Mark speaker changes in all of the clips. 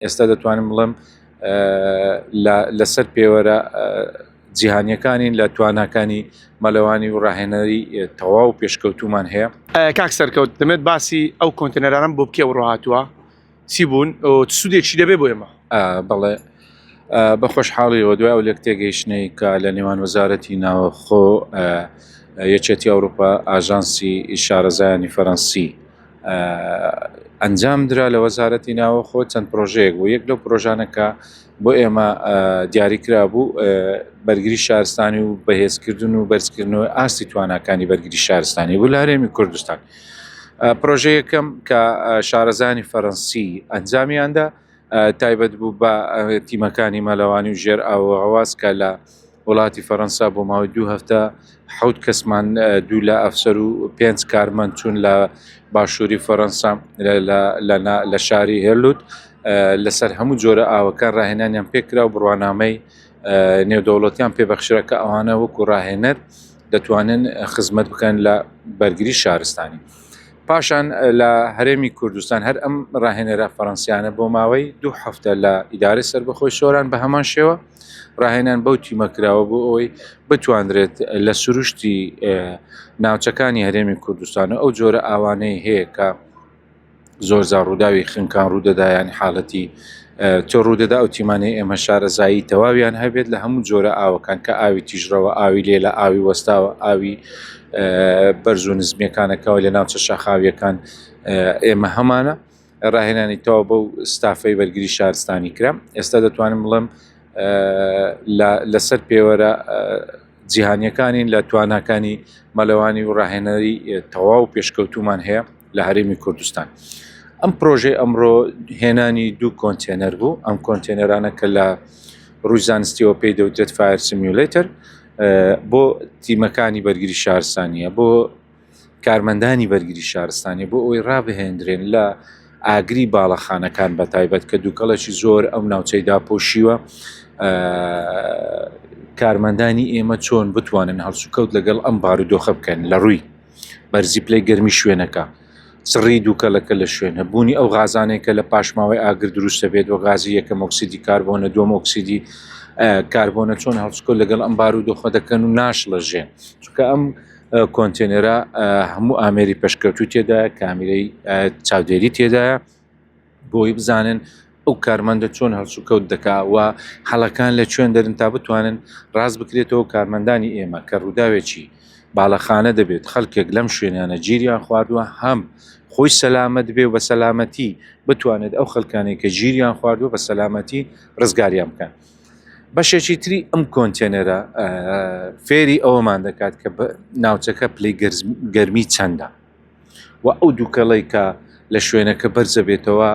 Speaker 1: ئێستا دەتوانم بڵێم لەسەر پێوەرە جیهانیەکانین لە تواناکانی مەلەوانی و ڕاهێنەری تەواو پێشکەوتومان هەیە.
Speaker 2: کاک سەرکەوت دەمێت باسی ئەو کۆنتێنەرانەم بۆ بکەی ئەوڕۆ هاتووە چی بوون چ سوودێکی دەبێ بۆ ئێمە؟
Speaker 1: بەڵێ بە خۆشحاڵیەوە دوای ئەو لێکتێگەیشتنەی کە لە نێوان وەزارەتی ناوەخۆ یەکێتی ئەوروپا ئاژانسی شارەزایانی فەرەنسی ئەنجام درا لە وەزارەتی ناوەخۆ چەند پرۆژەیەک بوو یەک لەو پرۆژانە کە بۆ ئێمە دیاری کرابوو بەرگری شارستانی و بەهێزکردن و بەرزکردنەوەی ئاستی تواناکانی بەرگری شارستانی بوو لە هەرێمی کوردستان پرۆژە یەکەم کە شارەزانی فەرەنسی ئەنجامیاندا تایبەت بوو بە تیمەکانی مەلەوانی و ژێر ئاوەواز کە لە وڵاتی فەرەنسا بۆ ماوەی دوو هەفتە حەوت کەسمان دوو لە ئەفسەر و پێنج کارمەند چوون لە باشووری فەرەنسا لە شاری هێلوت لەسەر هەموو جۆرە ئاوەکان ڕاهێنانیان پێکرا و بڕوانامەی نێودەوڵەتیان پێبەخشرا کە ئەوانە وەکو ڕاهێنەر دەتوانن خزمەت بکەن لە بەرگری شارستانی. پاشان لە هەرێمی کوردستان هەر ئەم ڕاهێنەرە فەرەنسیانە بۆ ماوەی دوو هەفتە لە ئیدارەی سەربەخۆی سۆران بە هەمان شێوە ڕاهێنان بەو تیمە کراوە بۆ ئەوەی بتواندرێت لە سروشتی ناوچەکانی هەرێمی کوردستان و ئەو جۆرە ئاوانەی هەیە کە زۆر جار ڕووداوی خنکان ڕوودەدا یانی حاڵەتی تۆ ڕوودەدا ئەو تیمانەی ئێمە شارەزایی تەواویان هەبێت لە هەموو جۆرە ئاوەکان کە ئاوی تیژڕەوە ئاوی لێلە ئاوی وەستاوە ئاوی بەرز و نزمیەکانەکەەوە لە ناوچە شاخاویەکان ئێمە هەمانە ڕاهێنانی تەواو بەو ستافەی بەرگری شارستانی کرا ئێستا دەتوانم بڵێم لەسەر پێوەرە جیهانیەکانین لە تواناکانی مەلەوانی و ڕاهێنەری تەواو پێشکەوتومان هەیە لە هەرێمی کوردستان. ئەم پرۆژەی ئەمڕۆ هێنانی دوو کۆنتێنەر بوو ئەم کۆنتێنەرانە کە لە ڕووی زانستیەوە پێی دەوترێت fire simulator بۆ تیمەکانی بەرگری شارستانیە بۆ کارمەندانی بەرگری شارستانی بۆ ئەوەی ڕابهێندرێن لە ئاگری باڵەخانەکان بە تایبەت کە دووکەڵێکی زۆر ئەو ناوچەی داپۆشیوە کارمەندانی ئێمە چۆن بتوانن هەڵسوکەوت لەگەڵ ئەم بارودۆخە بکەن لە ڕووی بەرزی پلەی گەرمی شوێنەکە چڕی دووکەڵەکە لە شوێن هەبوونی ئەو غازانەی کە لە پاشماوەی ئاگر دروست دەبێت وە غازی یەکەم ئۆکسیدی کاربۆنە دووەم ئۆکسیدی کاربۆنە چۆن هەڵسوکەوت لەگەڵ ئەم بارودۆخە دەکەن و ناشڵەژێن چونکە ئەم کۆنتێنەرە هەموو ئامێری پێشکەوتوو تێدایە کامیرەی چاودێری تێدایە بۆی بزانن ئەو کارمەندە چۆن هەڵسوکەوت دەکا و هەڵەکان لە کوێن دەرن تا بتوانن ڕاست بکرێتەوە کارمەندانی ئێمە کە ڕووداوێکی باڵەخانە دەبێت خەڵکێک لەم شوێنانە گیریان خواردووە هەم خۆی سەلامەت بێ و بە سەلامەتی بتوانێت ئەو خەڵکانەی کە گیریان خواردووە بە سەلامەتی ڕزگاریان بکەن. بەشێکی تری ئەم کۆنتێنەرە فێری ئەوەمان دەکات کە ناوچەکە پلەی گەرمی چەندە و ئەو دووکەڵەی کە لە شوێنەکە بەرزەبێتەوە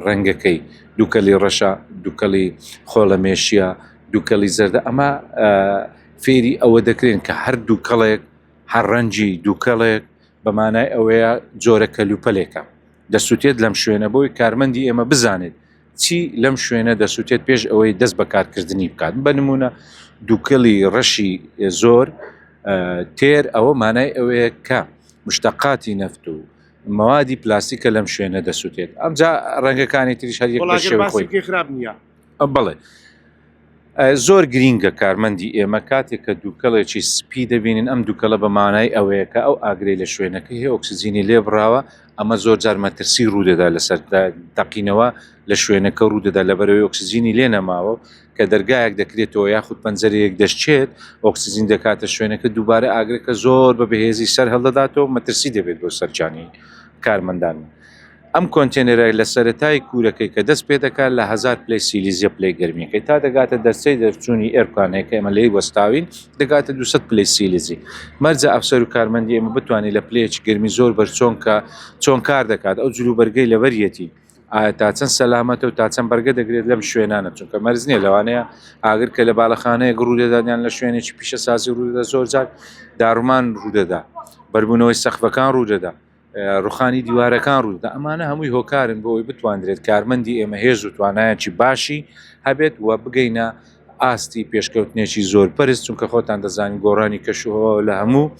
Speaker 1: ڕەنگەکەی دووکەلی ڕەشە دووکەڵی خۆڵەمێشیە دووکەڵی زەردە ئەمە فێری ئەوە دەکرێن کە هەر دووکەڵێک هەر ڕەنگی دووکەڵێک بە مانای ئەوەیە جۆرە کەلوپەلێکە دەسووتێت لەم شوێنە بۆی کارمەندی ئێمە بزانێت چی لەم شوێنە دەسووتێت پێش ئەوەی دەست بە کارکردنی بکات بە نمونە دووکەڵی ڕەشی زۆر تێر ئەوە مانای ئەوەیە کە مشتەقاتی نەفت و مەوادی پلاستیکە لەم شوێنە دەسووتێت ئەمجا ڕەنگەکانی تریش هەر یەک بە شێوەی خۆی
Speaker 2: خراپ نییە
Speaker 1: بەڵێ زۆر گرینگە کارمەندی ئێمە کاتێک کە دووکەڵێکی سپی دەبینن ئەم دووکەڵە بە مانای ئەوەیە کە ئەو ئاگرەی لە شوێنەکە هەیە ئۆکسجینی لێ بڕاوە ئەمە زۆر جار مەترسی ڕوودەدا لەسەر تەقینەوە لە شوێنەکە ڕوودەدا لەبەرەوەی ئۆکسجینی لێ نەماوە کە دەرگایەک دەکرێتەوە یاخود پەنجەرەیەک دەشچێت ئۆکسجین دەکاتە شوێنەکە دووبارە ئاگرەکە زۆر بە بەهێزی سەر هەڵدەداتەوە مەترسی دەبێت بۆ سەر گیانی کارمەندان. ئەم کۆنتێنەرە لە سەرەتای کوورەکەی کە دەست پێدەکات لە 1000 پلەی سیلیزیە پلەی گەرمیەکەی تا دەگاتە دەرچەی دەرچوونی ئێرکانەیە کە ئێمە لێی وەستاوین دەگاتە 200 پلەی سیلیزی مەرجە ئەفسەر و کارمەندی ئێمە بتوانێت لە پلەیەکی گەرمی زۆر بەر چۆن کە چۆن کار دەکات ئەو جلوبەرگەی لەبەریەتی ئایا تا چەند سەلامەتە و تا چەند بەرگە دەگرێت لەم شوێنانە چونکە مەرج نییە لەوانەیە ئاگر کە لە باڵەخانەیەک ڕوودەدات یان لە شوێنێکی پیشەسازی ڕوودەدا زۆر جار داڕمان ڕوودەدا بەربوونەوەی سەقفەکان ڕوودەدا ڕوخانی دیوارەکان ڕوودەدا ئەمانە هەمووی هۆکارن بۆ ئەوەی بتواندرێت کارمەندی ئێمە هێز و توانایەکی باشی هەبێت و بگەینە ئاستی پێشکەوتنێکی زۆر پەرز چونکە خۆتان دەزانین گۆڕانی کەشوهەوا لە هەموو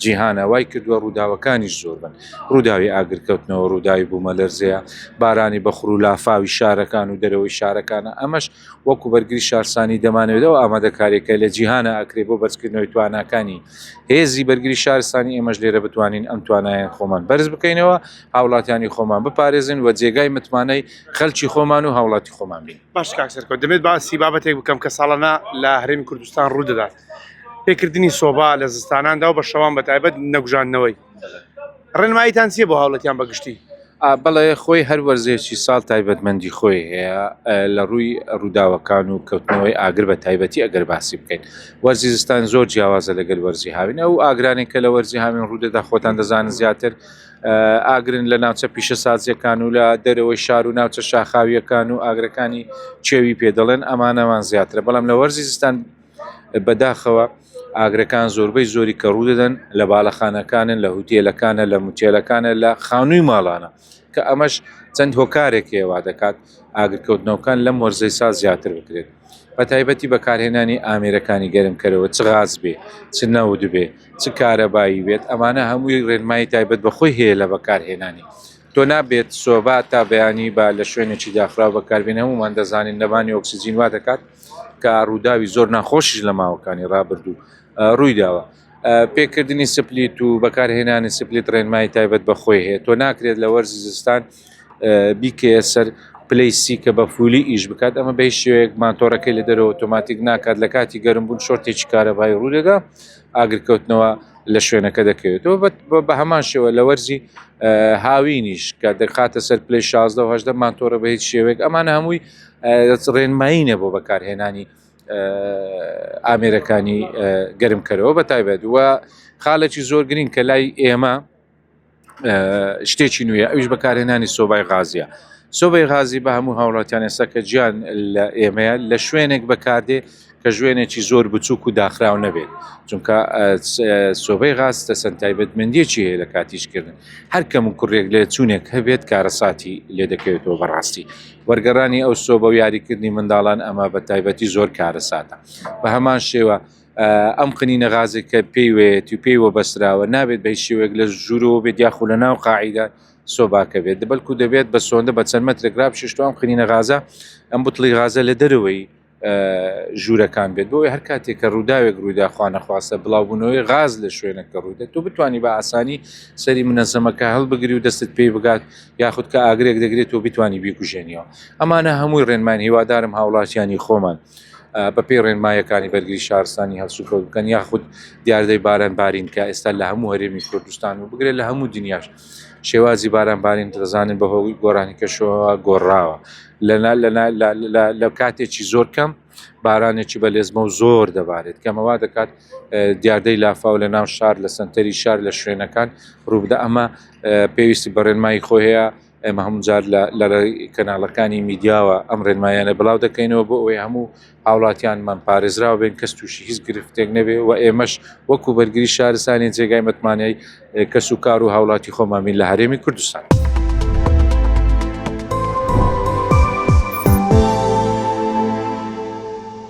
Speaker 1: جیهانە وای کردووە ڕووداوەکانیش زۆر بن ڕووداوی ئاگرکەوتنەوە ڕووداوی بوومەلەرزەیە بارانی بەخور و لافاوی شارەکان و دەرەوەی شارەکانە ئەمەش وەکو بەرگری شارستانی دەمانەوێت ئەو ئامادەکاریەکە لە جیهانە ئەکرێ بۆ بەرزکردنەوەی تواناکانی هێزی بەرگری شارستانی ئێمەش لێرە بتوانین ئەم توانایان خۆمان بەرز بکەینەوە هاوڵاتیانی خۆمان بپارێزن و جێگای متمانەی خەلکی خۆمان و هاوڵاتی خۆمان بین.
Speaker 2: باش کاک سەرکەوت دەمێت باسی بابەتێک بکەم کە ساڵانە لە هەرێمی کوردستان ڕوو دەدات پێکردنی سۆبا لە زستاناندا و بە شەوان بە تایبەت نەگوژاندنەوەی ڕێنماییتان چییە بۆ هاوڵەتیان بە گشتی؟
Speaker 1: بەڵێ خۆی هەر وەرزێکی ساڵ تایبەتمەندی خۆی هەیە لە ڕووی ڕووداوەکان و کەوتنەوەی ئاگر بە تایبەتی ئەگەر باسی بکەین وەرزی زستان زۆر جیاوازە لەگەل وەرزی هاوین ئەو ئاگرانێک کە لە وەرزی هاوین ڕوودەدا خۆتان دەزانن زیاتر ئاگرن لە ناوچە پیشەسازیەکان و لە دەرەوەی شار و ناوچە شاخاویەکان و ئاگرەکانی چێوی پێ دەڵێن ئەمانەمان زیاترە بەڵام لە وەرزی زستان بەداخەوە ئاگرەکان زۆربەی زۆری کە ڕوودەدەن لە باڵەخانەکانن لە هوتێلەکانە لە موتێلەکانە لە خانووی ماڵانە کە ئەمەش چەند هۆکارێک هەیە وا دەکات ئاگرکەوتنەوەکان لەم وەرزەی سا زیاتر بکرێت بە تایبەتی بەکارهێنانی ئامێرەکانی گەرمکەرەوە چ غاز بێ چ نەوت بێ چ کارەبایی بێت ئەمانە هەمووی ڕێنمایی تایبەت بە خۆی هەیە لە بەکارهێنانی تۆ نابێت سۆبا تا بەیانی بە لە شوێنێکی داخراو بەکاربێنی هەموومان دەزانین نەمانی ئۆکسجین وا دەکات کە ڕووداوی زۆر ناخۆشیش لە ماوەکانی ڕابردوو ڕوویداوە پێکردنی سپلیت و بەکارهێنانی سپلیت ڕێنمایی تایبەت بە خۆی هەیە تۆ ناکرێت لە وەرزی زستان بیکەیە سەر پلەی سی کە بە full ی ئیش بکات ئەمە بە هیچ شێوەیەک ماتۆڕەکەی لە دەرەوە ئۆتۆماتیک ناکات لە کاتی گەرم بوون short ێکی کارەبایی ڕوودەدا ئاگرکەوتنەوە لە شوێنەکە دەکەوێتەوە بە هەمان شێوە لە وەرزی هاوینیش کە دەخاتە سەر پلەی 16 و 18 ماتۆرە بە هیچ شێوەیەک ئەمانە هەمووی ڕێنمایینە بۆ بەکارهێنانی ئامێرەکانی گەرمکەرەوە بە تایبەت و خاڵێکی زۆر گرنگ کە لای ئێمە شتێکی نوێ ئەویش بەکارهێنانی سۆبای غازیە سۆبەی غازی بە هەموو هاوڵاتیان ئێستا کە گیان لە ئێمەیە لە شوێنێک بەکاردێ کە ژوێنێکی زۆر بچووک و داخراو نەبێت چونکە سۆبەی غاز تەسەن تایبەتمەندیەکی هەیە لە کاتیشکردن هەر کەم و کوڕێک لێ چوونێک هەبێت کارەساتی لێ دەکەوێتەوە بەڕاستی وەرگەڕانی ئەو سۆبە و یاریکردنی منداڵان ئەمە بە تایبەتی زۆر کارەساتە بە هەمان شێوە ئەم قنینە غازێک کە پێی وەیەتی و پێی وەبەستراوە نابێت بە هیچ شێوەیەک لە ژوورەوە بێت یاخو لە ناو قاعیدە سۆباکە بێت بەلکو دەبێت بە سۆندە بە چەند مەترێک رابشێشت و ئەم قنینە غازە ئەم بوتڵی غازە لە دەرەوەی ژوورەکان بێت بۆی هەر کاتێک کە ڕووداوێک ڕوویدا خوانەخواستە بڵاوبوونەوەی غاز لە شوێنەکە ڕوویدا تۆ بتانی بە ئاسانی سەری منەزەمەکە هەڵبگری و دەستت پێی بگات یاخود کە ئاگرێک دەگرێت تۆ بتانی بیکوژێنیەوە ئەمانە هەمووی ڕێنمان هیوادارم هاوڵاتیانی خۆمان بەپێی ڕێنمایەکانی بەرگری شارستانی هەڵسوکەوت بکەن یاخود دیاردەی باران بارین کە ئێستا لە هەموو هەرێمی کوردستان و بگرێت لە هەموو دنیاش شێوازی باران بارین دەزانن بە هۆی گۆڕانی کەشەوە گۆڕاوە لە کاتێکی زۆر کەم بارانێکی بە لێزمە و زۆر دەبارێت کەمەوا دەکات دیاردەی لافاو لە ناو شار لە سنتەری شار لە شوێنەکان ڕووبدە ئەمە پێویستی بە ڕێنمایی خۆی هەیە ئێمە هەموو جار لە کەناڵەکانی میدیاوە ئەم ڕێنمایانە بڵاو دەکەینەوە بۆ ئەوەی هەموو هاوڵاتیانمان پارێزراو بێن کەس تووشی هیچ گرفتێک نەبێ و ئێمەش وەکو بەرگری شارستانی جێگای متمانەی کەس و کار و هاوڵاتی خۆمان بین لە هەرێمی کوردستان.